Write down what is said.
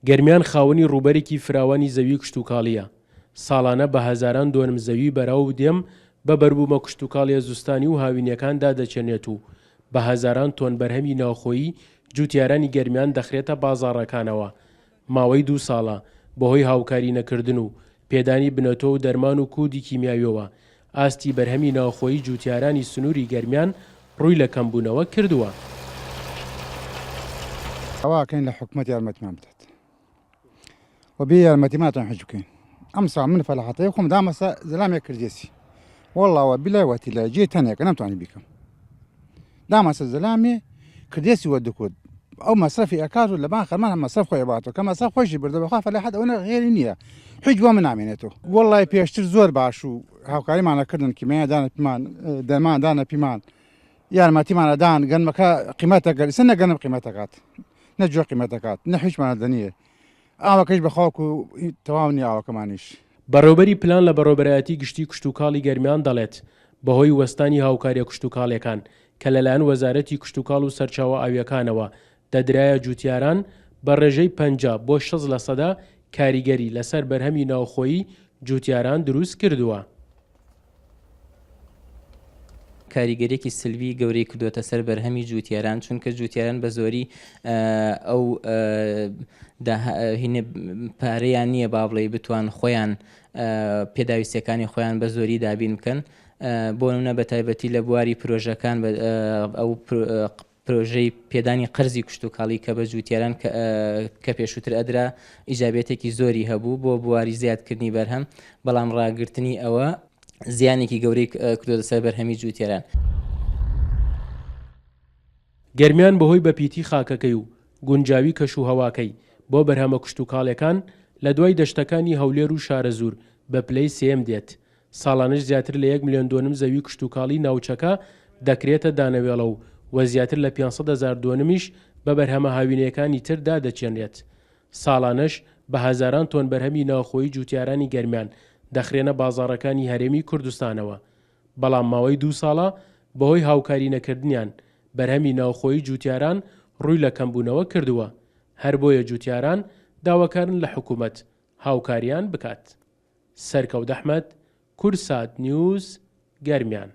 گەرمیان خاوەنی ڕووبەرێکی فراوانی زەوی کشتوکاڵییە، ساڵانە بە هەزاران دۆنم زەوی بەراو و دێم بە بەروبوومە کشتوکاڵیە زستانی و هاوینیەکاندا دەچێنرێت و بە هەزاران تۆن بەرهەمی ناوخۆیی جوتیارانی گەرمیان دەخرێتە بازاڕەکانەوە ماوەی دوو ساڵە بەهۆی هاوکاری نەکردن و پێدانی بنەتۆ و دەرمان و کودی کیمیاویەوە ئاستی بەرهەمی ناوخۆیی جوتیارانی سنوری گەرمیان ڕووی لە کەمبوونەوە کردووە. داوا ئەکەین لە حکومەت یارمەتیمان بدات و بێ یارمەتی ناتوانین حەج بکەین ئەمساڵ من فەلاحەتەی خۆم دامەسە زەلامێک کردێسی والله وە بیلای وەتی لە جێ تەنێکە نەمتوانی بیکەم دامەسە زەلامێ کردێسی وە دکوت ئەو مەسرەفی ئەکات و لەبان خەرمان هەم مەسرەف خۆی باتەوە کە مەسرەف خۆشی بردە بەخوا فەلاحەت ئەوەنە غێری نییە هیچ بۆ من نامێنێتەوە وەڵی پێشتر زۆر باش و هاوکاریمانە کردن کیمیا دانە پیمان دەرمان دانە پیمان یارمەتیمانە دان گەنمەکە قیمەتە گەر ئیسە نە گەنم قیمەتەکات نە جۆ قیمەتەکات نە هیچمانە دەنیە ئاوەکەش بە خاک و تەواو نیە ئاوەکەمانیش. بەڕێوبەری پلان لە بەڕێوبەرایەتی گشتی کشتوکاڵی گەرمیان دەڵێت، بەهۆی وەستانی هاوکاریە کشتوکاڵیەکان کە لەلایەن وەزارەتی کشتوکاڵ و سەرچاوە ئاویەکانەوە دەدرایە جوتیاران بە ڕێژەی 50 بۆ 60 لەسەدا کاریگەری لەسەر بەرهەمی ناوخۆیی جوتیاران دروست کردووە. کاریگەریەکی سلبی گەورەی کردووەتە سەر بەرهەمی جووتیاران، چونکە جووتیاران بە زۆری ئەو پارەیان نییە با بڵێی بتوان خۆیان پێداویستیەکانی خۆیان بە زۆری دابین بکەن بۆ نمونە بە تایبەتی لە بواری پرۆژەکان ئەو پرۆژەی پێدانی قەرزی کشتوکاڵی کە بە جووتیاران کە پێشووتر ئەدرا ئیجابیەتێکی زۆری هەبوو بۆ بواری زیادکردنی بەرهەم، بەڵام ڕاگرتنی ئەوە زیانێکی گەورەی کردۆتە سەر بەرهەمی جووتیاران. گەرمیان بەهۆی بەپیتی خاکەکەی و گونجاوی کەشوهەواکەی بۆ بەرهەمە کشتوکاڵیەکان لە دوای دەشتەکانی هەولێر و شارەزوور بە پلەی سێیەم دێت ساڵانەش زیاتر لە یەک ملیۆن دۆنم زەوی کشتوکاڵی ناوچەکە دەکرێتە دانەوێڵە و و زیاتر لە 500 هەزار دۆنمیش بە بەرهەمە هاوینەیەکانی تر دادەچێنرێت. ساڵانەش بە هەزاران تۆن بەرهەمی ناوخۆیی جوتیارانی گەرمیان دەخرێنە بازاڕەکانی هەرێمی کوردستانەوە. بەڵام ماوەی دوو ساڵە بەهۆی هاوکاری نەکردنیان بەرهەمی ناوخۆیی جوتیاران ڕووی لە کەمبوونەوە کردووە. هەر بۆیە جوتیاران داواکارن لە حکومەت هاوکاریان بکات. سەرکەوت ئەحمەد، کوردسات نیوز، گەرمیان.